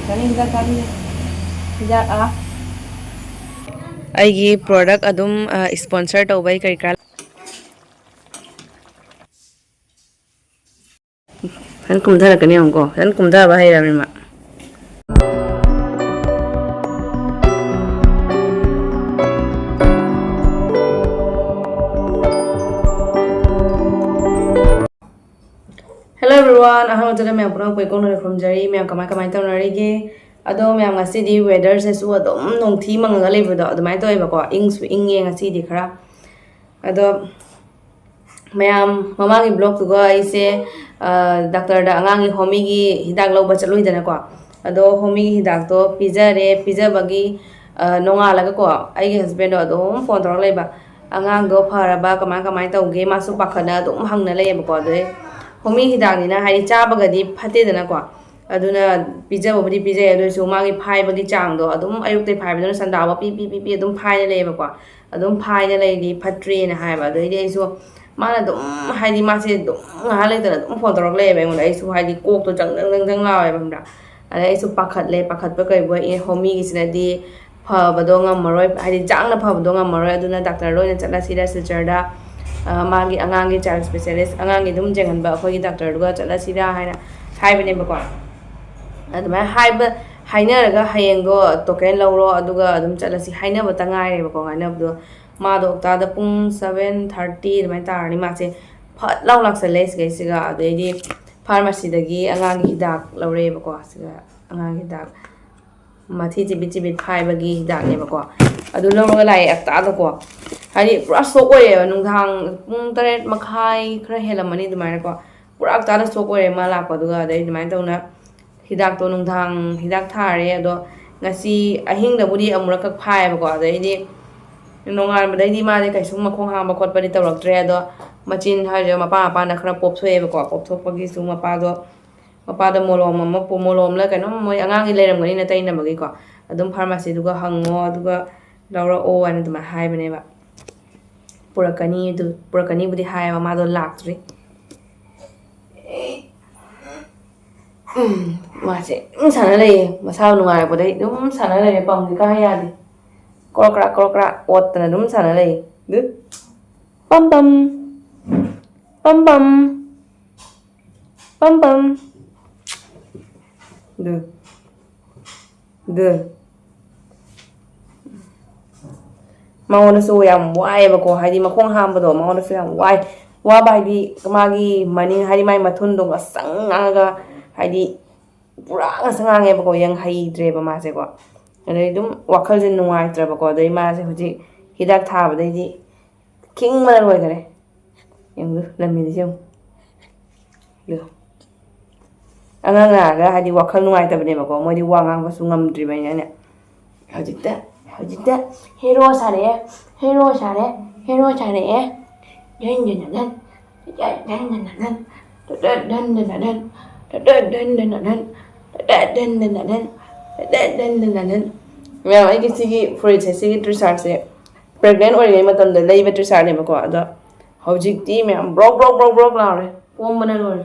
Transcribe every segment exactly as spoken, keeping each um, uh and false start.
ꯆꯥꯅꯤꯡꯕ ꯆꯥꯅꯤꯡꯉꯦ꯫ ꯍꯤꯗꯥꯛ ꯑꯥ꯫ ꯑꯩꯒꯤ product ꯑꯗꯨꯝ, ꯑ, sponsor ꯇꯧꯕꯩ ꯀꯔꯤ ꯀꯔꯥ꯫ ꯐꯖꯅ ꯀꯨꯝꯊꯔꯛꯀꯅꯤ ꯌꯦꯡꯉꯨꯀꯣ, ꯐꯖꯅ ꯀꯨꯝꯊꯕ ꯍꯩꯔꯕꯅꯤ ꯃꯥ꯫ Hello everyone, ꯑꯍꯥꯟꯕꯗ ꯃꯌꯥꯝ ꯄꯨꯝꯅꯃꯛꯄꯨ ꯏꯀꯣꯛꯅꯅ ꯈꯨꯔꯨꯝꯖꯔꯤ꯫ ꯃꯌꯥꯝ ꯀꯃꯥꯏ ꯀꯃꯥꯏ ꯇꯧꯅꯔꯤꯒꯦ? ꯑꯗꯣ ꯃꯌꯥꯝ, ꯉꯁꯤꯗꯤ weatherꯁꯤꯁꯨ ꯑꯗꯨꯝ ꯅꯣꯡꯊꯤ ꯃꯪꯉꯒ ꯂꯩꯕꯗꯣ ꯑꯗꯨꯃꯥꯏꯅ ꯇꯧꯋꯦꯕꯀꯣ, ꯏꯪꯁꯨ ꯏꯪꯉꯦ ꯉꯁꯤꯗꯤ ꯈꯔ꯫ ꯑꯗꯣ ꯃꯌꯥꯝ, ꯃꯃꯥꯡꯒꯤ vlogꯇꯨꯒ ꯑꯩꯁꯦ, ꯑ, doctorꯗ ꯑꯉꯥꯡꯒꯤ ꯍꯣꯃꯤꯒꯤ ꯍꯤꯗꯥꯛ ꯂꯧꯕ ꯆꯠꯂꯨꯏꯗꯅꯀꯣ꯫ ꯑꯗꯣ ꯍꯣꯃꯤꯒꯤ ꯍꯤꯗꯥꯛꯇꯣ ꯄꯤꯖꯔꯦ꯫ ꯄꯤꯖꯕꯒꯤ, ꯑ, ꯅꯣꯡꯉꯥꯜꯂꯒꯀꯣ, ꯑꯩꯒꯤ husbandꯗꯣ ꯑꯗꯨꯝ phone ꯇꯧꯔꯛ ꯂꯩꯕ, "ꯑꯉꯥꯡꯗꯣ ꯐꯔꯕ, ꯀꯃꯥꯏ ꯀꯃꯥꯏ ꯇꯧꯒꯦ?" ꯃꯥꯁꯨ ꯄꯥꯈꯠꯅ ꯑꯗꯨꯝ ꯍꯪꯅ ꯂꯩꯌꯦꯕꯀꯣ꯫ ꯑꯗꯩ ꯍꯣꯃꯤ ꯍꯤꯗꯥꯛꯅꯤꯅ, ꯍꯥꯏꯗꯤ, ꯆꯥꯕꯒꯗꯤ ꯐꯠꯇꯦꯗꯅꯀꯣ꯫ ꯑꯗꯨꯅ ꯄꯤꯖꯕꯕꯨꯗꯤ ꯄꯤꯖꯩ, ꯑꯗꯨ ꯑꯣꯏꯔꯁꯨ ꯃꯥꯒꯤ ꯐꯥꯏꯕꯒꯤ ꯆꯥꯡꯗꯣ ꯑꯗꯨꯝ ꯑꯌꯨꯛꯇꯩ ꯐꯥꯏꯕꯗꯨꯅ ꯁꯟꯗꯥꯕ ꯄꯤ, ꯄꯤ, ꯄꯤ, ꯄꯤ ꯑꯗꯨꯝ ꯐꯥꯏꯅ ꯂꯩꯌꯦꯕꯀꯣ꯫ ꯑꯗꯨꯝ ꯐꯥꯏꯅ ꯂꯩꯔꯤ, ꯐꯠꯇ꯭ꯔꯦꯅ ꯍꯥꯏꯕ꯫ ꯑꯗꯩꯗꯤ ꯑꯩꯁꯨ, ꯃꯥꯅ ꯑꯗꯨꯝ, ꯍꯥꯏꯗꯤ, ꯃꯥꯁꯦ ꯑꯗꯨꯝ ꯉꯥꯏꯍꯥꯛ ꯂꯩꯇꯅ ꯑꯗꯨꯝ phone ꯇꯧꯔꯛ ꯂꯩꯌꯦꯕ ꯑꯩꯉꯣꯟꯗ꯫ ꯑꯩꯁꯨ, ꯍꯥꯏꯗꯤ, ꯀꯣꯛꯇꯣ ꯖꯪ ꯖꯪ ꯖꯪ ꯖꯪ ꯂꯥꯎꯋꯦꯕ, ꯈꯪꯕ꯭ꯔꯥ? ꯑꯗꯩ ꯑꯩꯁꯨ ꯄꯥꯈꯠꯂꯦ꯫ ꯄꯥꯈꯠꯄ ꯀꯩꯕꯨ, ꯑꯦ, ꯍꯣꯃꯤꯒꯤꯁꯤꯅꯗꯤ ꯐꯕꯗꯣ ꯉꯝꯃꯔꯣꯏ, ꯍꯥꯏꯗꯤ, ꯌꯥꯡꯅ ꯐꯕꯗꯣ ꯉꯝꯃꯔꯣꯏ, ꯑꯗꯨꯅ doctorꯗ ꯑꯣꯏꯅ ꯆꯠꯂꯁꯤꯔ, ꯁꯤꯜꯆꯔꯗ, ꯑ, ꯃꯥꯒꯤ ꯑꯉꯥꯡꯒꯤ child specialist, ꯑꯉꯥꯡꯒꯤ ꯑꯗꯨꯝ ꯌꯦꯡꯍꯟꯕ ꯑꯩꯈꯣꯏꯒꯤ doctorꯗꯨꯒ ꯆꯠꯂꯁꯤꯔꯥ ꯍꯥꯏꯅ ꯍꯥꯏꯕꯅꯦꯕꯀꯣ꯫ ꯑꯗꯨꯃꯥꯏꯅ ꯍꯥꯏꯕ, ꯍꯥꯏꯅꯔꯒ ꯍꯌꯦꯡꯗꯣ token ꯂꯧꯔꯣ, ꯑꯗꯨꯒ ꯑꯗꯨꯝ ꯆꯠꯂꯁꯤ ꯍꯥꯏꯅꯕꯇ ꯉꯥꯏꯔꯦꯕꯀꯣ꯫ ꯍꯥꯏꯅꯕꯗꯣ ꯃꯥꯗꯣ ꯑꯣꯛꯇꯥꯗ ꯄꯨꯡ seven thirty ꯑꯗꯨꯃꯥꯏꯅ ꯇꯥꯔꯅꯤ, ꯃꯥꯁꯦ ꯐꯠ ꯂꯥꯎ ꯂꯥꯛꯁꯜꯂꯦ ꯁꯤꯒꯩꯁꯤꯒ꯫ ꯑꯗꯩꯗꯤ pharmacyꯗꯒꯤ ꯑꯉꯥꯡꯒꯤ ꯍꯤꯗꯥꯛ ꯂꯧꯔꯛꯑꯦꯕꯀꯣ꯫ ꯁꯤꯒ ꯑꯉꯥꯡꯒꯤ ꯍꯤꯗꯥꯛ ꯃꯊꯤ ꯆꯤꯕꯤꯠ ꯆꯤꯕꯤꯠ ꯐꯥꯏꯕꯒꯤ ꯍꯤꯗꯥꯛꯅꯦꯕꯀꯣ꯫ ꯑꯗꯨ ꯂꯧꯔꯒ ꯂꯥꯛꯑꯦ ꯑꯞꯇꯥꯗꯀꯣ꯫ ꯍꯥꯏꯗꯤ ꯄꯨꯔꯥ shock ꯑꯣꯏꯔꯦꯕ꯫ ꯅꯨꯡꯗꯥꯡ ꯄꯨꯡ ꯇꯔꯦꯠ ꯃꯈꯥꯏ ꯈꯔ ꯍꯦꯜꯂꯝꯃꯅꯤ ꯑꯗꯨꯃꯥꯏꯅꯀꯣ꯫ ꯄꯨꯔꯥ ꯑꯞꯇꯥꯗ shock ꯑꯣꯏꯔꯦ ꯃꯥ ꯂꯥꯛꯄꯗꯨꯒ꯫ ꯑꯗꯩ ꯑꯗꯨꯃꯥꯏꯅ ꯇꯧꯅ ꯍꯤꯗꯥꯛꯇꯣ ꯅꯨꯡꯗꯥꯡ ꯍꯤꯗꯥꯛ ꯊꯥꯔꯦ꯫ ꯑꯗꯣ ꯉꯁꯤ ꯑꯍꯤꯡꯗꯕꯨꯗꯤ ꯑꯃꯨꯔꯛꯈꯛ ꯐꯥꯏꯌꯦꯕꯀꯣ꯫ ꯑꯗꯩꯗꯤ ꯅꯣꯡꯉꯥꯟꯕꯗꯩꯗꯤ ꯃꯥꯁꯦ ꯀꯩꯁꯨꯝ ꯃꯈꯣꯡ ꯍꯥꯝꯕ ꯈꯣꯠꯄꯗꯤ ꯇꯧꯔꯛꯇ꯭ꯔꯦ꯫ ꯑꯗꯣ ꯃꯆꯤꯟ ꯍꯥꯏꯔꯤꯁꯦ ꯃꯄꯥ ꯃꯄꯥꯅ ꯈꯔ ꯄꯣꯞꯊꯣꯛꯑꯦꯕꯀꯣ꯫ ꯄꯣꯞꯊꯣꯛꯄꯒꯤꯁꯨ ꯃꯄꯥꯗꯣ, ꯃꯄꯥꯗꯣ ꯃꯣꯂꯣꯝ ꯑꯃ ꯄꯨ-, ꯃꯣꯂꯣꯝꯂ ꯀꯩꯅꯣꯝ, ꯃꯣꯏ ꯑꯉꯥꯡꯒꯤ ꯂꯩꯔꯝꯒꯅꯤꯅ ꯇꯩꯅꯕꯒꯤꯀꯣ꯫ ꯑꯗꯨꯝ pharmacyꯗꯨꯒ ꯍꯪꯉꯣ, ꯑꯗꯨꯒ ꯂꯧꯔꯛꯑꯣ ꯍꯥꯏꯅ ꯑꯗꯨꯃꯥꯏꯅ ꯍꯥꯏꯕꯅꯦꯕ꯫ ꯄꯨꯔꯛꯀꯅꯤ, ꯑꯗꯨ ꯄꯨꯔꯛꯀꯅꯤꯕꯨꯗꯤ ꯍꯥꯏꯌꯦꯕ, ꯃꯥꯗꯣ ꯂꯥꯛꯇ꯭ꯔꯤ꯫ ꯎꯝ, ꯃꯥꯁꯦ ꯑꯗꯨꯝ ꯁꯥꯟꯅ ꯂꯩꯌꯦ꯫ ꯃꯁꯥ ꯅꯨꯡꯉꯥꯏꯔꯛꯄꯗꯩ ꯑꯗꯨꯝ ꯁꯥꯟꯅ ꯂꯩꯔꯦ꯫ ꯄꯝꯁꯦ ꯀꯥ ꯌꯥꯗꯦ꯫ ꯀ꯭ꯔꯣꯛ ꯀ꯭ꯔꯥꯛ, ꯀ꯭ꯔꯣꯛ ꯀ꯭ꯔꯥꯛ ꯑꯣꯠꯇꯅ ꯑꯗꯨꯝ ꯁꯥꯟꯅ ꯂꯩꯌꯦ꯫ ꯑꯗꯨ pump pump, pump pump, pump pump. ꯑꯗꯨ, ꯑꯗꯨ꯫ ꯃꯉꯣꯟꯗꯁꯨ ꯌꯥꯝ ꯋꯥꯏꯑꯦꯕꯀꯣ, ꯍꯥꯏꯗꯤ ꯃꯈꯣꯡ ꯍꯥꯝꯕꯗꯣ ꯃꯉꯣꯟꯗꯁꯨ ꯌꯥꯝ ꯋꯥꯏ꯫ ꯋꯥꯕ ꯍꯥꯏꯗꯤ ꯃꯥꯒꯤ ꯃꯅꯤꯡ, ꯍꯥꯏꯗꯤ ꯃꯥꯒꯤ ꯃꯊꯨꯟꯗꯣ ꯉꯁꯪ ꯉꯥꯡꯉꯒ, ꯍꯥꯏꯗꯤ ꯄꯨꯔꯥ ꯉꯁꯪ ꯉꯥꯡꯉꯦꯕꯀꯣ, ꯌꯥꯝ ꯍꯩꯇ꯭ꯔꯦꯕ ꯃꯥꯁꯦꯀꯣ꯫ ꯑꯗꯩ ꯑꯗꯨꯝ ꯋꯥꯈꯜꯁꯦ ꯅꯨꯡꯉꯥꯏꯇ꯭ꯔꯕꯀꯣ, ꯑꯗꯩ ꯃꯥꯁꯦ ꯍꯧꯖꯤꯛ ꯍꯤꯗꯥꯛ ꯊꯥꯕꯗꯩꯗꯤ ꯈꯤꯡꯕꯅ ꯂꯣꯏꯈꯔꯦ꯫ ꯌꯦꯡꯉꯨ, ꯂꯝꯃꯤꯗꯨꯁꯦ ꯌꯦꯡꯉꯨ꯫ ꯑꯗꯣ ꯑꯉꯥꯡ ꯂꯥꯛꯑꯒ ꯍꯥꯏꯗꯤ ꯋꯥꯈꯜ ꯅꯨꯡꯉꯥꯏꯇꯕꯅꯦꯕꯀꯣ, ꯃꯣꯏꯗꯤ ꯋꯥ ꯉꯥꯡꯕꯁꯨ ꯉꯝꯗ꯭ꯔꯤꯕꯅꯤꯅꯅꯦ꯫ ꯍꯧꯖꯤꯛꯇ, ꯍꯧꯖꯤꯛꯇ ꯍꯦꯔꯣ ꯁꯥꯔꯛꯑꯦ, ꯍꯦꯔꯣ ꯁꯥꯔꯦ, ꯍꯦꯔꯣ ꯁꯥꯔꯛꯑꯦ꯫ ꯙꯟ ꯙꯟ ꯙꯟ, ꯙꯟ ꯙꯟ ꯙꯟ, ꯙꯟ ꯙꯟ ꯙꯟ, ꯙꯟ ꯙꯟ ꯙꯟ ꯙꯟ, ꯙꯟ ꯙꯟ ꯙꯟ, ꯙꯟ ꯙꯟ ꯙꯟ ꯙꯟ꯫ ꯃꯌꯥꯝ, ꯑꯩꯒꯤ ꯁꯤꯒꯤ ꯐꯨꯔꯤꯠꯁꯦ, ꯁꯤꯒꯤ ꯇ꯭ꯔꯤꯁꯥꯔꯠꯁꯦ pregnant ꯑꯣꯏꯔꯤꯉꯩ ꯃꯇꯝꯗ ꯂꯩꯕ ꯇ꯭ꯔꯤꯁꯥꯔꯠꯅꯦꯕꯀꯣ, ꯑꯗꯣ ꯍꯧꯖꯤꯛꯇꯤ ꯃꯌꯥꯝ ꯕ꯭ꯔꯣꯛ ꯕ꯭ꯔꯣꯛ ꯕ꯭ꯔꯣꯛ ꯕ꯭ꯔꯣꯛ ꯂꯥꯎꯔꯦ, ꯄꯣꯝꯕꯅ ꯂꯣꯏꯔꯦ꯫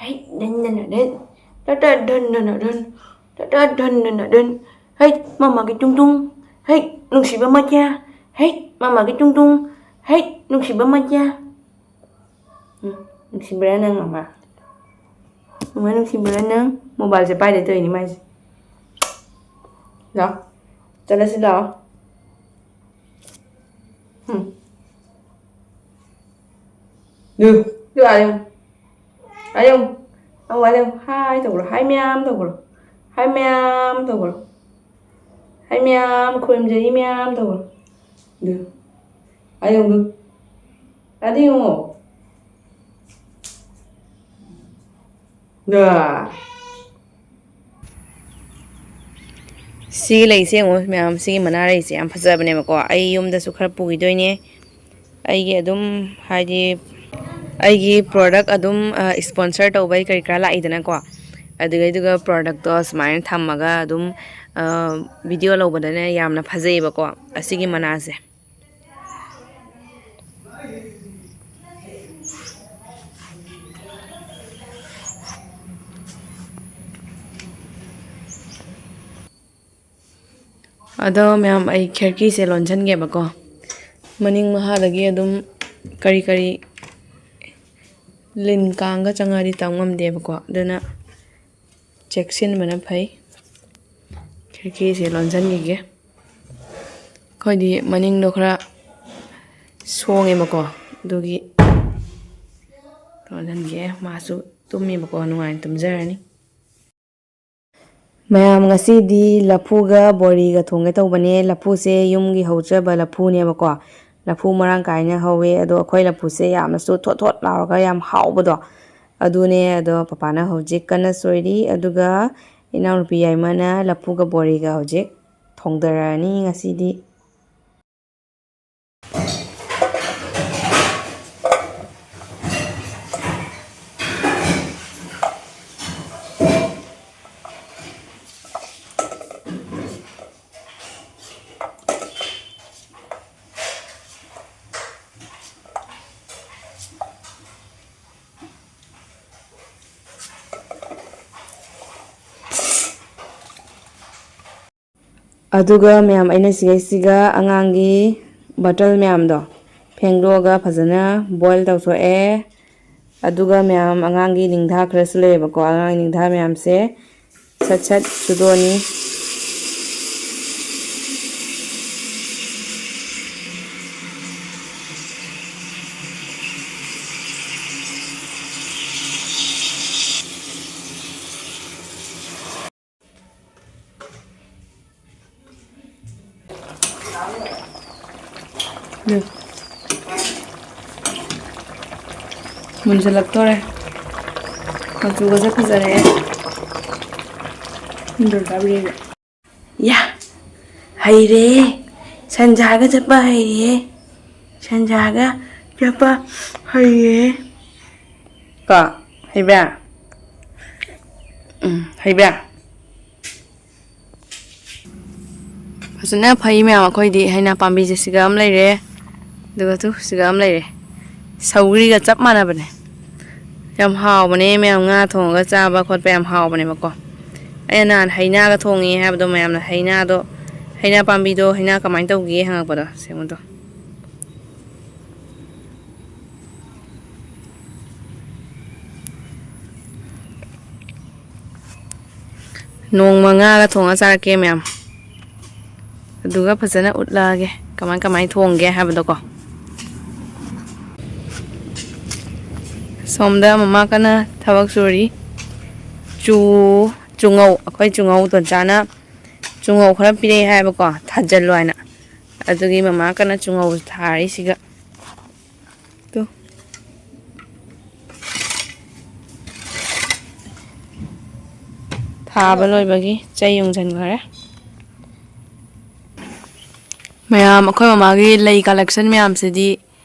ꯍꯩ, ꯙꯟ ꯙꯟ ꯙꯟ, ꯇ ꯇ ꯙꯟ ꯙꯟ ꯙꯟ, ꯇ ꯇ ꯙꯟ ꯙꯟ ꯙꯟ꯫ ꯍꯩ, ꯃꯃꯥꯒꯤ ꯇꯨꯡ ꯇꯨꯡ꯫ ꯍꯩ, ꯅꯨꯡꯁꯤꯕ ꯃꯆꯥ꯫ ꯍꯩ, ꯃꯃꯥꯒꯤ ꯇꯨꯡ ꯇꯨꯡ꯫ ꯍꯩ, ꯅꯨꯡꯁꯤꯕ ꯃꯆꯥ꯫ ꯎꯝ, ꯅꯨꯡꯁꯤꯕ꯭ꯔꯥ ꯅꯪ ꯃꯃꯥ? ꯃꯃꯥ ꯅꯨꯡꯁꯤꯕ꯭ꯔꯥ ꯅꯪ? ꯃꯣꯕꯥꯏꯜꯁꯦ ꯄꯥꯏꯗ ꯇꯧꯔꯤꯅꯤ ꯃꯥꯏꯁꯦ꯫ ꯂꯥꯛꯑꯣ, ꯆꯠꯂꯁꯤ ꯂꯥꯛꯑꯣ꯫ ꯎꯝ꯫ ꯗꯨ, ꯗꯨ ꯑꯥ ꯌꯦꯡꯉꯨ꯫ ꯑꯥ ꯌꯦꯡꯉꯨ꯫ ꯑꯧ, ꯑꯥ ꯌꯦꯡꯉꯨ꯫ ꯍꯥꯏ ꯇꯧꯕ꯭ꯔꯣ? ꯍꯥꯏ ꯃꯌꯥꯝ ꯇꯧꯕ꯭ꯔꯣ? ꯍꯥꯏ ꯃꯌꯥꯝ ꯇꯧꯕ꯭ꯔꯣ? ꯍꯥꯏ ꯃꯌꯥꯝ, ꯈꯨꯔꯨꯝꯖꯔꯤ ꯃꯌꯥꯝ ꯇꯧꯕ꯭ꯔꯣ? ꯗꯨ꯫ ꯑꯥ ꯌꯦꯡꯉꯨ, ꯗꯨ꯫ ꯑꯥꯗ ꯌꯦꯡꯉꯨ꯫ ꯗꯥ꯫ ꯁꯤꯒꯤ ꯂꯩꯁꯦ ꯌꯦꯡꯉꯣ ꯃꯌꯥꯝ, ꯁꯤꯒꯤ ꯃꯅꯥ ꯂꯩꯁꯦ ꯌꯥꯝ ꯐꯖꯕꯅꯦꯕꯀꯣ꯫ ꯑꯩ ꯌꯨꯝꯗꯁꯨ ꯈꯔ ꯄꯨꯈꯤꯗꯣꯏꯅꯦ꯫ ꯑꯩꯒꯤ ꯑꯗꯨꯝ, ꯍꯥꯏꯗꯤ, ꯑꯩꯒꯤ product ꯑꯗꯨꯝ, ꯑ, sponsor ꯇꯧꯕꯩ ꯀꯔꯤ ꯀꯔꯥ ꯂꯥꯛꯏꯗꯅꯀꯣ꯫ ꯑꯗꯨꯒꯩꯗꯨꯒ productꯇꯣ ꯁꯨꯃꯥꯏꯅ ꯊꯝꯃꯒ ꯑꯗꯨꯝ, ꯑ, video ꯂꯧꯕꯗꯅꯦ ꯌꯥꯝꯅ ꯐꯖꯩꯌꯦꯕꯀꯣ ꯑꯁꯤꯒꯤ ꯃꯅꯥꯁꯦ꯫ ꯑꯗꯣ ꯃꯌꯥꯝ, ꯑꯩ ꯈꯤꯔꯀꯤꯁꯦ ꯂꯣꯟꯁꯤꯟꯒꯦꯕꯀꯣ꯫ ꯃꯅꯤꯡ ꯃꯈꯥꯗꯒꯤ ꯑꯗꯨꯝ ꯀꯔꯤ ꯀꯔꯤ ꯂꯤꯟ ꯀꯥꯡꯒ ꯆꯪꯉꯛꯑꯗꯤ ꯇꯝ ꯉꯝꯗꯦꯕꯀꯣ, ꯑꯗꯨꯅ ꯆꯦꯛꯁꯤꯟꯕꯅ ꯐꯩ꯫ ꯈꯤꯔꯀꯤꯁꯦ ꯂꯣꯟꯁꯤꯟꯈꯤꯒꯦ꯫ ꯑꯩꯈꯣꯏꯗꯤ ꯃꯅꯤꯡꯗꯣ ꯈꯔ ꯁꯣꯡꯉꯦꯕꯀꯣ, ꯑꯗꯨꯒꯤ ꯂꯣꯟꯁꯤꯟꯒꯦ꯫ ꯃꯥꯁꯨ ꯇꯨꯝꯃꯤꯕꯀꯣ, ꯅꯨꯡꯉꯥꯏꯅ ꯇꯨꯝꯖꯔꯅꯤ꯫ ꯃꯌꯥꯝ, ꯉꯁꯤꯗꯤ ꯂꯐꯨꯒ ꯕꯣꯔꯤꯒ ꯊꯣꯡꯒꯦ ꯇꯧꯕꯅꯦ꯫ ꯂꯐꯨꯁꯦ ꯌꯨꯝꯒꯤ ꯍꯧꯖꯕ ꯂꯐꯨꯅꯦꯕꯀꯣ꯫ ꯂꯐꯨ ꯃꯔꯥꯡ ꯀꯥꯏꯅ ꯍꯧꯋꯦ, ꯑꯗꯣ ꯑꯩꯈꯣꯏ ꯂꯐꯨꯁꯦ ꯌꯥꯝꯅꯁꯨ ꯊꯣꯠ ꯊꯣꯠ ꯂꯥꯎꯔꯒ ꯌꯥꯝ ꯍꯥꯎꯕꯗꯣ ꯑꯗꯨꯅꯦ꯫ ꯑꯗꯣ ꯄꯄꯥꯅ ꯍꯧꯖꯤꯛ ꯀꯟꯅ ꯁꯣꯏꯔꯤ, ꯑꯗꯨꯒ ꯏꯅꯥꯎꯅꯨꯄꯤ ꯌꯥꯏꯃꯅ ꯂꯐꯨꯒ ꯕꯣꯔꯤꯒ ꯍꯧꯖꯤꯛ ꯊꯣꯡꯗꯔꯅꯤ ꯉꯁꯤꯗꯤ꯫ ꯑꯗꯨꯒ ꯃꯌꯥꯝ, ꯑꯩꯅ ꯁꯤꯒꯩꯁꯤꯒ ꯑꯉꯥꯡꯒꯤ ꯕꯇꯜ ꯃꯌꯥꯝꯗꯣ ꯐꯦꯡꯗꯣꯛꯑꯒ ꯐꯖꯅ ꯕꯣꯏꯜ ꯇꯧꯊꯣꯛꯑꯦ꯫ ꯑꯗꯨꯒ ꯃꯌꯥꯝ, ꯑꯉꯥꯡꯒꯤ ꯅꯤꯡꯊꯥ ꯈꯔꯁꯨ ꯂꯩꯌꯦꯕꯀꯣ, ꯑꯉꯥꯡꯒꯤ ꯅꯤꯡꯊꯥ ꯃꯌꯥꯝꯁꯦ ꯁꯠ ꯁꯠ ꯁꯨꯗꯣꯛꯑꯅꯤ꯫ ꯃꯨꯟꯁꯤꯜꯂꯛꯇꯣꯔꯦ꯫ ꯃꯆꯨꯒꯁꯦ ꯐꯖꯔꯦ꯫ ꯌꯥ! ꯍꯩꯔꯦ! ꯁꯟꯁꯥꯒ ꯆꯠꯄ ꯍꯩꯔꯦ! ꯁꯟꯁꯥꯒ ꯆꯠꯄ ꯍꯩꯔꯦ! ꯀꯣ? ꯍꯩꯕ꯭ꯔꯥ? ꯎꯝ, ꯍꯩꯕ꯭ꯔꯥ? ꯐꯖꯅ ꯐꯩ ꯃꯌꯥꯝ꯫ ꯑꯩꯈꯣꯏꯗꯤ ꯍꯩꯅꯥ ꯄꯥꯝꯕꯤꯁꯦ ꯁꯤꯒ ꯑꯃ ꯂꯩꯔꯦ, ꯑꯗꯨꯒ ꯇꯨ ꯁꯤꯒ ꯑꯃ ꯂꯩꯔꯦ꯫ ꯁꯧꯒ꯭ꯔꯤꯒ ꯆꯞ ꯃꯥꯟꯅꯕꯅꯦ꯫ ꯌꯥꯝ ꯍꯥꯎꯕꯅꯦ ꯃꯌꯥꯝ, ꯉꯥ ꯊꯣꯡꯉꯒ ꯆꯥꯕ ꯈꯣꯠꯄ ꯌꯥꯝ ꯍꯥꯎꯕꯅꯦꯕꯀꯣ꯫ ꯑꯩꯅ ꯅꯍꯥꯟ ꯍꯩꯅꯥꯒ ꯊꯣꯡꯉꯦ ꯍꯥꯏꯕꯗꯣ ꯃꯌꯥꯝꯅ ꯍꯩꯅꯥꯗꯣ ꯍꯩꯅꯥ ꯄꯥꯝꯕꯤꯗꯣ, ꯍꯩꯅꯥ ꯀꯃꯥꯏꯅ ꯇꯧꯒꯦ ꯍꯪꯉꯛꯄꯗꯣ, ꯁꯦꯝꯃꯨꯗꯣ꯫ ꯅꯣꯡꯃ ꯉꯥꯒ ꯊꯣꯡꯉ ꯆꯥꯔꯛꯀꯦ ꯃꯌꯥꯝ꯫ ꯑꯗꯨꯒ ꯐꯖꯅ ꯎꯠꯂꯛꯑꯒꯦ ꯀꯃꯥꯏ ꯀꯃꯥꯏ ꯊꯣꯡꯒꯦ ꯍꯥꯏꯕꯗꯣꯀꯣ꯫ ꯁꯣꯝꯗ ꯃꯃꯥ ꯀꯟꯅ ꯊꯕꯛ ꯁꯨꯔꯤ꯫ ꯆꯨ-, ꯆꯨꯉꯧ, ꯑꯩꯈꯣꯏ ꯆꯨꯉꯧ ꯇꯣꯟꯆꯥꯅ ꯆꯨꯉꯧ ꯈꯔ ꯄꯤꯔꯛꯑꯦ ꯍꯥꯏꯕꯀꯣ, ꯊꯥꯖꯤꯜꯂꯣ ꯍꯥꯏꯅ꯫ ꯑꯗꯨꯒꯤ ꯃꯃꯥ ꯀꯟꯅ ꯆꯨꯉꯧ ꯊꯥꯔꯤ ꯁꯤꯒ꯫ ꯇꯨ꯫ ꯊꯥꯕ ꯂꯣꯏꯕꯒꯤ ꯆꯩ ꯌꯨꯡꯁꯤꯟꯈꯔꯦ꯫ ꯃꯌꯥꯝ, ꯑꯩꯈꯣꯏ ꯃꯃꯥꯒꯤ ꯂꯩ collection ꯃꯌꯥꯝꯁꯤꯗꯤ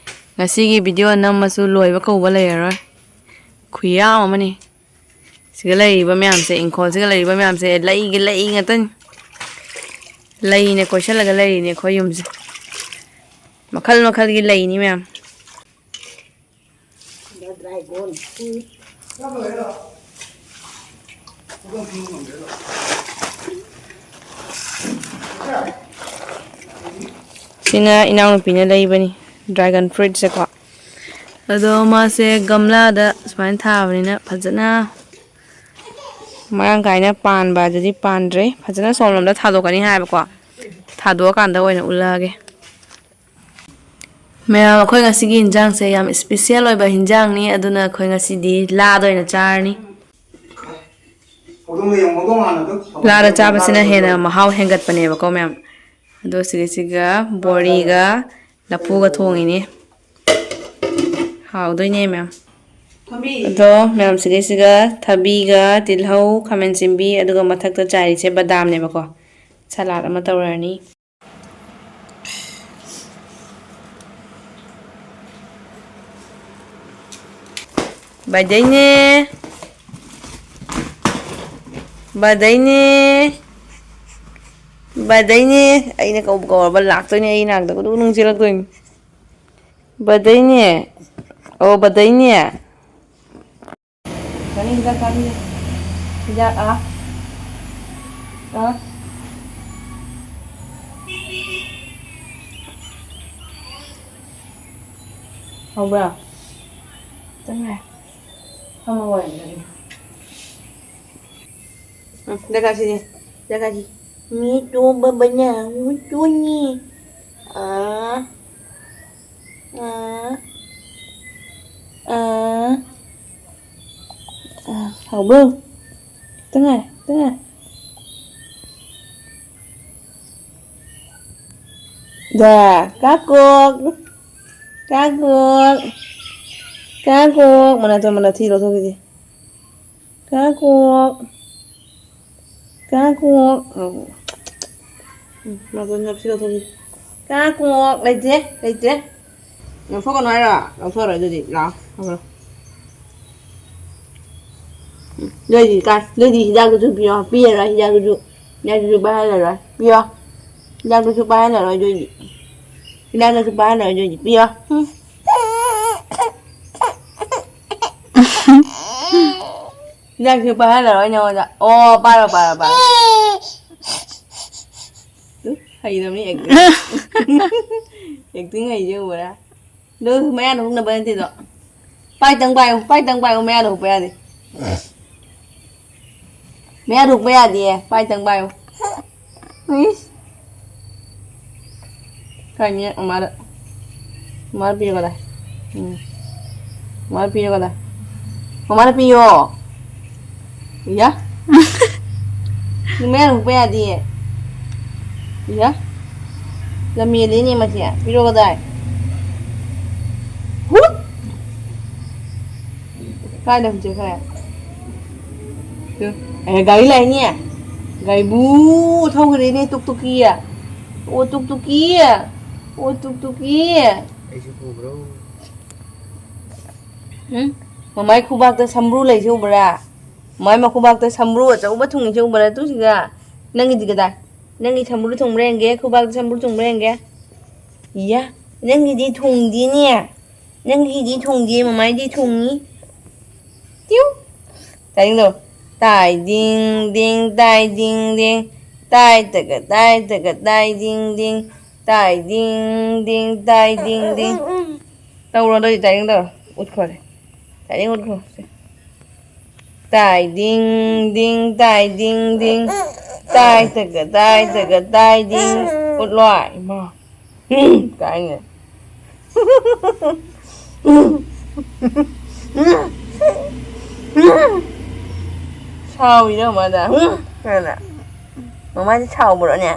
ꯉꯁꯤꯒꯤ video ꯅꯝꯃꯁꯨ ꯂꯣꯏꯕ ꯀꯧꯕ ꯂꯩꯔꯔꯣꯏ꯫ ꯈꯨꯌꯥꯝ ꯑꯃꯅꯤ꯫ ꯁꯤꯒ ꯂꯩꯔꯤꯕ ꯃꯌꯥꯝꯁꯦ, ꯏꯪꯈꯣꯜꯁꯤꯒ ꯂꯩꯔꯤꯕ ꯃꯌꯥꯝꯁꯦ ꯂꯩꯒꯤ ꯂꯩ ꯉꯥꯛꯇꯅꯤ꯫ ꯂꯩꯅ ꯀꯣꯏꯁꯜꯂꯒ ꯂꯩꯔꯤꯅꯦ ꯑꯩꯈꯣꯏ ꯌꯨꯝꯁꯦ꯫ ꯃꯈꯜ ꯃꯈꯜꯒꯤ ꯂꯩꯅꯤ ꯃꯌꯥꯝ꯫ ꯁꯤꯅ ꯏꯅꯥꯎꯅꯨꯄꯤꯅ ꯂꯩꯕꯅꯤ, dragon fruitꯁꯦꯀꯣ꯫ ꯑꯗꯣ ꯃꯥꯁꯦ ꯒꯝꯂꯥꯗ ꯁꯨꯃꯥꯏꯅ ꯊꯥꯕꯅꯤꯅ ꯐꯖꯅ ꯃꯔꯥꯡ ꯀꯥꯏꯅ ꯄꯥꯟꯕ ꯑꯗꯨꯗꯤ ꯄꯥꯟꯗ꯭ꯔꯦ꯫ ꯐꯖꯅ ꯁꯣꯝꯂꯣꯝꯗ ꯊꯥꯗꯣꯛꯀꯅꯤ ꯍꯥꯏꯕꯀꯣ꯫ ꯊꯥꯗꯣꯛꯑꯀꯥꯟꯗ ꯑꯣꯏꯅ ꯎꯠꯂꯛꯑꯒꯦ꯫ ꯃꯌꯥꯝ, ꯑꯩꯈꯣꯏ ꯉꯁꯤꯒꯤ ꯏꯟꯖꯥꯡꯁꯦ ꯌꯥꯝ special ꯑꯣꯏꯕ ꯏꯟꯖꯥꯡꯅꯤ, ꯑꯗꯨꯅ ꯑꯩꯈꯣꯏ ꯉꯁꯤꯗꯤ ꯂꯥꯗ ꯑꯣꯏꯅ ꯆꯥꯔꯅꯤ꯫ ꯂꯥꯗ ꯆꯥꯕꯁꯤꯅ ꯍꯦꯟꯅ ꯃꯍꯥꯎ ꯍꯦꯟꯒꯠꯄꯅꯦꯕꯀꯣ ꯃꯌꯥꯝ꯫ ꯑꯗꯣ ꯁꯤꯒꯤꯁꯤꯒ ꯕꯣꯔꯤꯒ ꯂꯐꯨꯒ ꯊꯣꯡꯉꯤꯅꯤ꯫ ꯍꯥꯎꯗꯣꯏꯅꯦ ꯃꯌꯥꯝ꯫ ꯑꯗꯣ ꯃꯌꯥꯝ, ꯁꯤꯒꯤꯁꯤꯒ ꯊꯕꯤꯒ ꯇꯤꯜꯍꯧ, ꯈꯥꯃꯦꯟ ꯑꯁꯤꯟꯕꯤ, ꯑꯗꯨꯒ ꯃꯊꯛꯇ ꯆꯥꯏꯔꯤꯁꯦ ꯕꯗꯥꯝꯅꯦꯕꯀꯣ꯫ ꯁꯂꯥꯗ ꯑꯃ ꯇꯧꯔꯅꯤ꯫ ꯕꯥꯏꯗꯩꯅꯦ꯫ ꯕꯥꯏꯗꯩꯅꯦ꯫ ꯕꯥꯏꯗꯩꯅꯦ꯫ ꯑꯩꯅ ꯀꯧꯕ ꯀꯧꯔꯕ ꯂꯥꯛꯇꯣꯏꯅꯦ ꯑꯩ ꯅꯥꯛꯇ꯫ ꯒꯨꯗꯨ ꯒꯨꯗꯨ ꯆꯦꯜꯂꯛꯇꯣꯏꯅꯤ꯫ ꯕꯥꯏꯗꯩꯅꯦ꯫ ꯑꯣ, ꯕꯥꯏꯗꯩꯅꯦ꯫ ꯆꯥꯅꯤꯡ ꯍꯤꯗꯥꯛ ꯆꯥꯅꯤꯡꯉꯦ꯫ ꯍꯤꯗꯥꯛ ꯑꯥ꯫ ꯑꯥ꯫ ꯍꯧꯕ꯭ꯔꯥ? ꯆꯪꯉꯦ꯫ ꯐꯝꯃ ꯋꯥꯔꯤ ꯁꯥꯟꯅꯔꯤ꯫ ꯎꯝ, ꯖꯒꯥꯁꯤꯅꯦ꯫ ꯖꯒꯥꯁꯤ꯫ ꯃꯤ ꯇꯣꯝꯕ ꯕꯅꯥ, ꯃꯤ ꯇꯣꯅꯤ꯫ ꯑꯥ꯫ ꯑꯥ꯫ ꯑꯥ꯫ ꯑꯥ, ꯍꯧꯕ꯭ꯔꯣ? ꯇꯉꯥꯏ, ꯇꯉꯥꯏ꯫ ꯗꯥ, ꯀꯥꯀꯣꯛ꯫ ꯀꯥꯀꯣꯛ꯫ ꯀꯥꯀꯣꯛ꯫ ꯃꯅꯥꯇꯣꯟ ꯃꯅꯥꯊꯤ ꯂꯧꯊꯣꯛꯈꯤꯁꯦ꯫ ꯀꯥꯀꯣꯛ꯫ ꯀꯥꯀꯣꯛ꯫ ꯎꯝ, ꯃꯅꯥꯇꯣꯟ ꯃꯅꯥꯊꯤ ꯂꯧꯊꯣꯛꯈꯤꯁꯦ꯫ ꯀꯥꯀꯣꯛ꯫ ꯂꯩꯇ꯭ꯔꯦ, ꯂꯩꯇ꯭ꯔꯦ꯫ ꯂꯧꯊꯣꯛꯀꯅꯨ ꯍꯥꯏꯔꯣ? ꯂꯧꯊꯣꯛꯑꯔꯣꯏ ꯑꯗꯨꯗꯤ꯫ ꯂꯥꯛꯑꯣ, ꯊꯝꯃꯣ꯫ ꯎꯝ, ꯅꯣꯏꯗꯤ ꯀꯥꯏ? ꯅꯣꯏꯗꯤ ꯍꯤꯗꯥꯛꯇꯨꯁꯨ ꯄꯤꯌꯣ꯫ ꯄꯤꯔꯔꯣꯏ ꯍꯤꯗꯥꯛꯇꯨꯁꯨ꯫ ꯍꯤꯗꯥꯛꯇꯨꯁꯨ ꯄꯥꯏꯍꯜꯂꯔꯣꯏ꯫ ꯄꯤꯌꯣ꯫ ꯍꯤꯗꯥꯛꯇꯨꯁꯨ ꯄꯥꯏꯍꯜꯂꯔꯣꯏ ꯑꯗꯨꯏꯗꯤ꯫ ꯍꯤꯗꯥꯛꯇꯨꯁꯨ ꯄꯥꯏꯍꯜꯂꯔꯣꯏ ꯑꯗꯨꯏꯗꯤ꯫ ꯄꯤꯌꯣ꯫ ꯎꯝ꯫ ꯍꯤꯗꯥꯛꯁꯨ ꯄꯥꯏꯍꯜꯂꯔꯣꯏ ꯅꯉꯣꯟꯗ꯫ ꯑꯣ, ꯄꯥꯏꯔꯣ, ꯄꯥꯏꯔꯣ, ꯄꯥꯏꯔꯣ꯫ ꯎꯝ, ꯍꯩꯔꯝꯃꯤ acting꯫ Acting ꯍꯩꯁꯦ ꯎꯕ꯭ꯔꯥ? ꯑꯗꯨ ꯃꯌꯥꯗ ꯍꯨꯛꯅꯕ ꯅꯠꯇꯦꯗꯣ꯫ ꯄꯥꯏꯇꯪ ꯄꯥꯏꯌꯨ, ꯄꯥꯏꯇꯪ ꯄꯥꯏꯌꯨ, ꯃꯌꯥꯗ ꯍꯨꯛꯄ ꯌꯥꯗꯦ꯫ ꯃꯌꯥꯗ ꯍꯨꯛꯄ ꯌꯥꯗꯦ, ꯄꯥꯏꯇꯪ ꯄꯥꯏꯌꯨ꯫ ꯏꯁ꯫ ꯀꯥꯏꯅꯤ, ꯃꯃꯥꯗ꯫ ꯃꯃꯥꯗ ꯄꯤꯌꯨ ꯀꯗꯥꯏ? ꯎꯝ꯫ ꯃꯃꯥꯗ ꯄꯤꯌꯨ ꯀꯗꯥꯏ? ꯃꯃꯥꯗ ꯄꯤꯌꯣ꯫ ꯏꯌꯥ꯫ ꯅꯨꯃꯤꯠ ꯍꯨꯛꯄ ꯌꯥꯗꯤꯌꯦ꯫ ꯏꯌꯥ꯫ ꯂꯝ ꯍꯦꯜꯂꯤꯅꯦ ꯃꯁꯤ꯫ ꯄꯤꯔꯛꯑꯣ ꯀꯗꯥꯏ? ꯍꯨꯠ! ꯀꯥꯏꯗ ꯍꯨꯟ ꯆꯠꯈ꯭ꯔꯦ? ꯇꯨ꯫ ꯑꯦ, ꯒꯥꯔꯤ ꯂꯥꯛꯏꯅꯦ꯫ ꯒꯥꯔꯤꯕꯨ ꯊꯧꯈ꯭ꯔꯦꯅꯦ, ꯇꯨꯛ ꯇꯨꯛꯀꯤ꯫ ꯑꯣ, ꯇꯨꯛ ꯇꯨꯛꯀꯤ꯫ ꯑꯣ, ꯇꯨꯛ ꯇꯨꯛꯀꯤ꯫ ꯑꯩꯁꯨ ꯄꯨꯕ꯭ꯔꯣ? ꯎꯝ? ꯃꯃꯥꯏ ꯈꯨꯕꯥꯛꯇ ꯁꯝꯕ꯭ꯔꯨ ꯂꯩꯁꯦ ꯎꯕ꯭ꯔꯥ? ꯃꯃꯥꯏ ꯃꯈꯨꯕꯥꯛꯇ ꯁꯝꯕ꯭ꯔꯨ ꯑꯆꯧꯕ ꯊꯨꯡꯉꯤꯁꯦ ꯎꯕ꯭ꯔꯥ? ꯇꯨꯁꯤꯒ꯫ ꯅꯪꯒꯤꯗꯤ ꯀꯗꯥꯏ? ꯅꯪꯒꯤ ꯁꯝꯕ꯭ꯔꯨ ꯊꯨꯡꯕ꯭ꯔꯥ ꯌꯦꯡꯒꯦ? ꯈꯨꯕꯥꯛꯇ ꯁꯝꯕ꯭ꯔꯨ ꯊꯨꯡꯕ꯭ꯔꯥ ꯌꯦꯡꯒꯦ? ꯏꯌꯥ, ꯅꯪꯒꯤꯗꯤ ꯊꯨꯡꯗꯦꯅꯦ꯫ ꯅꯪꯒꯤꯗꯤ ꯊꯨꯡꯗꯦ, ꯃꯃꯥꯏꯗꯤ ꯊꯨꯡꯉꯤ꯫ ꯇꯤꯌꯨ꯫ ꯇꯥꯅꯤꯡꯗ꯭ꯔꯣ? ꯇꯥꯏ ꯗꯤꯡ ꯗꯤꯡ, ꯇꯥꯏ ꯗꯤꯡ ꯗꯤꯡ꯫ ꯇꯥꯏ ꯇꯒ ꯇꯥꯏ ꯇꯒ ꯇꯥꯏ ꯗꯤꯡ ꯗꯤꯡ꯫ ꯇꯥꯏ ꯗꯤꯡ ꯗꯤꯡ ꯇꯥꯏ ꯗꯤꯡ ꯗꯤꯡ꯫ ꯇꯧꯔꯣ ꯑꯗꯨꯗꯤ ꯇꯥꯏꯗꯤꯡ ꯇꯧꯔꯣ꯫ ꯎꯠꯈ꯭ꯔꯣ꯫ ꯇꯥꯏꯗꯤꯡ ꯎꯠꯈ꯭ꯔꯣ꯫ ꯇꯥꯏ ꯗꯤꯡ ꯗꯤꯡ ꯇꯥꯏ ꯗꯤꯡ ꯗꯤꯡ꯫ ꯇꯥꯏ ꯇꯒ ꯇꯥꯏ ꯇꯒ ꯇꯥꯏ ꯗꯤꯡ꯫ ꯎꯠꯂꯣ꯫ ꯏꯃꯥ꯫ ꯀꯥꯏꯅꯦ꯫ ꯁꯥꯎꯏꯔꯣ ꯃꯥꯗ? ꯀꯅꯥ? ꯃꯃꯥꯗꯤ ꯁꯥꯎꯕ꯭ꯔꯣꯅꯦ?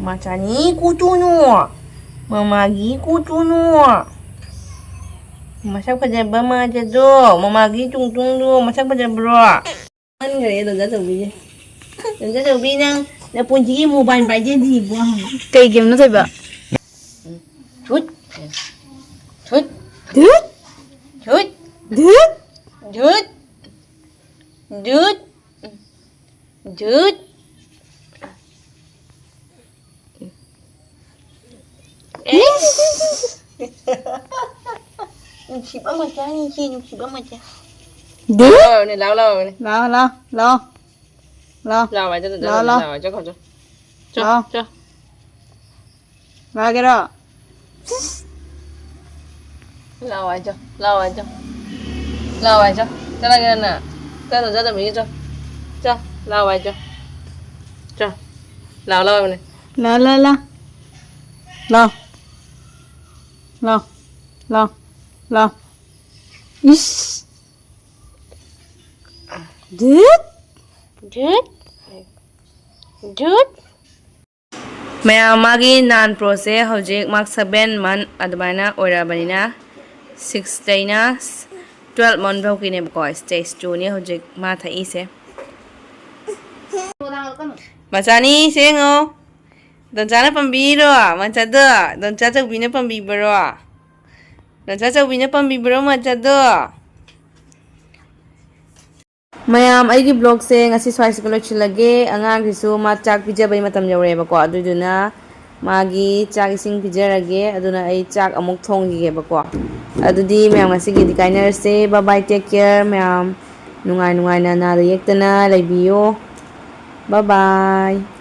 ꯃꯆꯥꯅꯤ ꯀꯨꯇꯨꯅꯨ꯫ ꯃꯃꯥꯒꯤ ꯀꯨꯇꯨꯅꯨ꯫ ꯃꯁꯛ ꯐꯖꯕ ꯃꯥꯖꯗꯣ꯫ ꯃꯃꯥꯒꯤ ꯇꯨꯡꯇꯨꯡꯗꯣ ꯃꯁꯛ ꯐꯖꯕ꯭ꯔꯣ? ꯈꯟꯈ꯭ꯔꯦ ꯗꯣꯟꯖꯥ ꯆꯧꯕꯤꯁꯦ꯫ ꯗꯣꯟꯖꯥ ꯆꯧꯕꯤ, ꯅꯪ ꯅꯄꯨꯟꯁꯤꯒꯤ ꯃꯣꯕꯥꯏꯜ ꯄꯥꯏꯖꯗ꯭ꯔꯤꯕꯣ? ꯀꯩ ꯒꯦꯝꯅꯣ ꯇꯧꯕ? ꯊꯨꯠ꯫ ꯊꯨꯠ꯫ ꯙꯨꯠ꯫ ꯊꯨꯠ꯫ ꯙꯨꯠ꯫ ꯙꯨꯠ꯫ ꯙꯨꯠ꯫ ꯙꯨꯠ꯫ ꯅꯨꯡꯁꯤꯕ ꯃꯆꯥꯅꯤ, ꯏꯆꯦ, ꯅꯨꯡꯁꯤꯕ ꯃꯆꯥ꯫ ꯂꯥꯎ, ꯂꯥꯎ, ꯂꯥꯎ꯫ ꯂꯥꯎ, ꯂꯥꯎ, ꯂꯥꯎ꯫ ꯂꯥꯎ꯫ ꯂꯥꯎ, ꯍꯥꯏ ꯆꯠꯂꯨ, ꯂꯥꯎ, ꯆꯠꯂꯨ, ꯂꯥꯎ꯫ ꯂꯥꯎ, ꯍꯥꯏ ꯆꯠꯈ꯭ꯔꯣ, ꯆꯠꯂꯨ꯫ ꯆꯠꯂꯨ, ꯂꯥꯎ꯫ ꯆꯠꯂꯨ꯫ ꯂꯥꯛꯑꯒꯦꯔꯣ? ꯂꯥꯛꯑꯣ ꯍꯥꯏꯆꯣ, ꯂꯥꯛꯑꯣ ꯍꯥꯏꯆꯣ, ꯂꯥꯛꯑꯣ ꯍꯥꯏꯆꯣ꯫ ꯆꯠꯂꯒꯦ ꯅꯪ? ꯆꯠꯂꯣ, ꯆꯠꯂꯣ, ꯃꯤꯒꯤ ꯆꯣ꯫ ꯆꯣ, ꯂꯥꯛꯑꯣ ꯍꯥꯏꯆꯣ꯫ ꯆꯣ꯫ ꯂꯥꯛꯑꯣ, ꯂꯥꯛꯑꯣ ꯍꯥꯏꯕꯅꯦ꯫ ꯂꯥ, ꯂꯥ, ꯂꯥ꯫ ꯂꯥꯎ꯫ ꯂꯥꯎ꯫ ꯂꯥꯎ꯫ ꯂꯥꯎ꯫ ꯏꯁ꯫ ꯙꯨꯠ꯫ ꯙꯨꯠ꯫ ꯙꯨꯠ꯫ ꯃꯌꯥꯝ, ꯃꯥꯒꯤ ꯅꯥꯟ ꯄ꯭ꯔꯣꯁꯦ ꯍꯧꯖꯤꯛ ꯃꯥꯔꯛ ꯁꯚꯦꯟ ꯃꯟ ꯑꯗꯨꯃꯥꯏꯅ ꯑꯣꯏꯔꯛꯑꯕꯅꯤꯅ, ꯁꯤꯛꯁꯇꯩꯅ ꯇ꯭ꯋꯦꯜꯞ ꯃꯟ ꯐꯥꯎꯒꯤꯅꯦꯕꯀꯣ, ꯁ꯭ꯇꯦꯖ ꯇꯨꯅꯦ ꯍꯧꯖꯤꯛ ꯃꯥ ꯊꯛꯏꯁꯦ꯫ ꯃꯆꯥꯅꯤ, ꯁꯦꯡꯉꯣ꯫ ꯗꯣꯟꯆꯥꯅ ꯄꯥꯝꯕꯤꯔꯣ ꯃꯆꯥꯗꯣ? ꯗꯣꯟꯆꯥ ꯆꯧꯕꯤꯅ ꯄꯥꯝꯕꯤꯕꯔꯣ? ꯗꯣꯟꯆꯥ ꯆꯧꯕꯤꯅ ꯄꯥꯝꯕꯤꯕ꯭ꯔꯣ ꯃꯆꯥꯗꯣ? ꯃꯌꯥꯝ, ꯑꯩꯒꯤ ꯕ꯭ꯂꯣꯒꯁꯦ ꯉꯁꯤ ꯁ꯭ꯋꯥꯏꯁꯤꯒ ꯂꯣꯏꯁꯤꯜꯂꯒꯦ꯫ ꯑꯉꯥꯡꯁꯤꯁꯨ ꯃꯥ ꯆꯥꯛ ꯄꯤꯖꯕꯩ ꯃꯇꯝ ꯌꯧꯔꯛꯑꯦꯕꯀꯣ, ꯑꯗꯨꯏꯗꯨꯅ ꯃꯥꯒꯤ ꯆꯥꯛ ꯏꯁꯤꯡ ꯄꯤꯖꯔꯒꯦ꯫ ꯑꯗꯨꯅ ꯑꯩ ꯆꯥꯛ ꯑꯃꯨꯛ ꯊꯣꯡꯈꯤꯒꯦꯕꯀꯣ꯫ ꯑꯗꯨꯗꯤ ꯃꯌꯥꯝ, ꯉꯁꯤꯒꯤꯗꯤ ꯀꯥꯏꯅꯔꯁꯦ꯫ Bye bye, take care ꯃꯌꯥꯝ꯫ ꯅꯨꯡꯉꯥꯏ ꯅꯨꯡꯉꯥꯏꯅ, ꯅꯥꯗ ꯌꯦꯛꯇꯅ ꯂꯩꯕꯤꯌꯣ꯫ Bye bye꯫